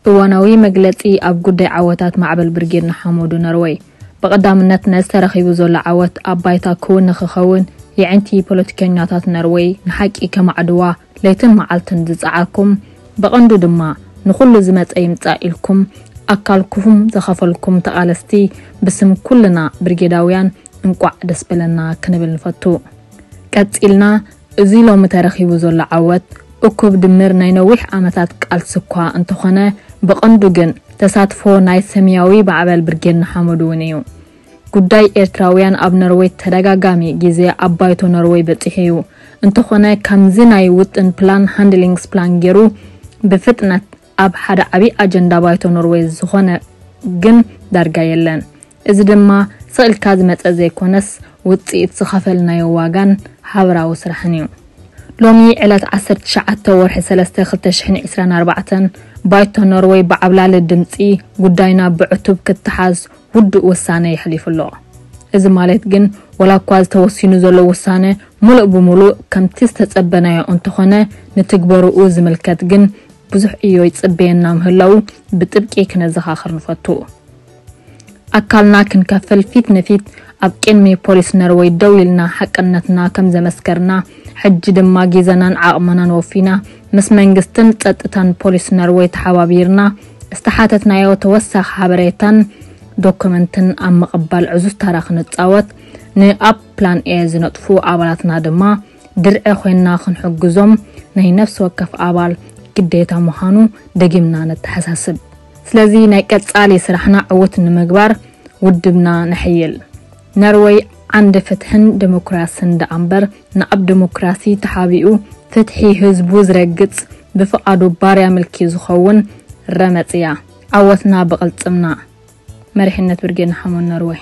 እዋናዊ መግለጺ ኣብ ጉዳይ ዓወታት ማዕበል ብርጌድ ንሓመዱ ነርወይ። ብቐዳምነት ነዚ ተረኺቡ ዘሎ ዓወት ኣብ ባይታ ክውን ንኽኸውን የዕንቲ ፖለቲከኛታት ነርወይ ንሓቂ ከማዕድዋ ለይትን መዓልትን ዝጸዓርኩም፣ ብቐንዱ ድማ ንኹሉ ዝመጸ ይምጻእ ኢልኩም ኣካልኩም ዘኸፈልኩም ተቓለስቲ ብስም ኩልና ብርጌዳውያን እንቋዕ ደስ በለና ክንብል ንፈቱ። ቀጺልና፣ እዚ ሎሚ ተረኺቡ ዘሎ ዓወት እኩብ ድምር ናይ ነዊሕ ዓመታት ቃልሲ እኳ እንተኾነ፣ ብቐንዱ ግን ተሳትፎ ናይ ሰማያዊ ማዕበል ብርጌድ ንሓመዱ እውን እዩ። ጉዳይ ኤርትራውያን ኣብ ኖርወይ ተደጋጋሚ ግዜ ኣብ ባይቶ ኖርወይ በጺሑ እዩ። እንተኾነ፣ ከምዚ ናይ ውጥን ፕላን፣ ሃንድሊንግስ ፕላን ገይሩ ብፍጥነት ኣብ ሓደ ዓቢ ኣጀንዳ ባይቶ ኖርወይ ዝኾነ ግን ዳርጋ የለን። እዚ ድማ ስቕ ኢልካ ዝመጸ ዘይኮነስ፣ ውጽኢት ዝኸፈልናዮ ዋጋን ሓበራዊ ስራሕን እዩ። ሎሚ ዕለት ዓሰርተ ትሽዓተ ወርሒ ሰለስተ ክልተ ሽሕን ዕስራን ኣርባዕተን፣ ባይቶ ኖርወይ ብዓብላሊ ድምጺ ጉዳይና ብዕቱብ ክተሓዝ ውዱእ ውሳነ የሕሊፉ ኣሎ። እዚ ማለት ግን፣ ወላ እኳ ዝተወሲኑ ዘሎ ውሳነ ሙሉእ ብሙሉእ ከምቲ ዝተጸበናዮ እንተኾነ፣ ንትግበርኡ ዝምልከት ግን ብዙሕ ዕዮ ይጽበየና ምህላዉ ብጥብቂ ክነዘኻኽር ንፈቱ። ኣካልና ክንከፍል ፊት ንፊት ኣብ ቅድሚ ፖሊስ ነርወይ ደው ኢልና ሓቅነትና ከም ዘመስከርና፣ ሕጂ ድማ ግዜናን ዓቕምናን ወፊና ምስ መንግስትን ጸጥታን ፖሊስ ነርወይ ተሓባቢርና ዝተሓተትናዮ ተወሳኺ ሓበሬታን ዶኩመንትን ኣብ ምቕባል ዕዙዝ ታራ ክንጻወት፣ ንኣብ ፕላን ኤ ዝነጥፉ ኣባላትና ድማ ድርዒ ኮይንና ክንሕግዞም ናይ ነፍሲ ወከፍ ኣባል ግዴታ ምዃኑ ደጊምና ነተሓሳስብ። ስለዚ ናይ ቀጻሊ ስራሕና ዕዉት ንምግባር ውድብና ነሕይል። ነርወይ ዓንዲ ፍትሕን ዲሞክራስን ደኣ እምበር፣ ንኣብ ዲሞክራሲ ተሓቢኡ ፍትሒ ህዝቡ ዝረግጽ፣ ብፍቓዱ ባርያ ምልኪ ዝኸውን ረመጽ እያ። ዓወትና ብቕልጽምና። መሪሕነት ብርጌድ ንሓመዱ ነርወይ።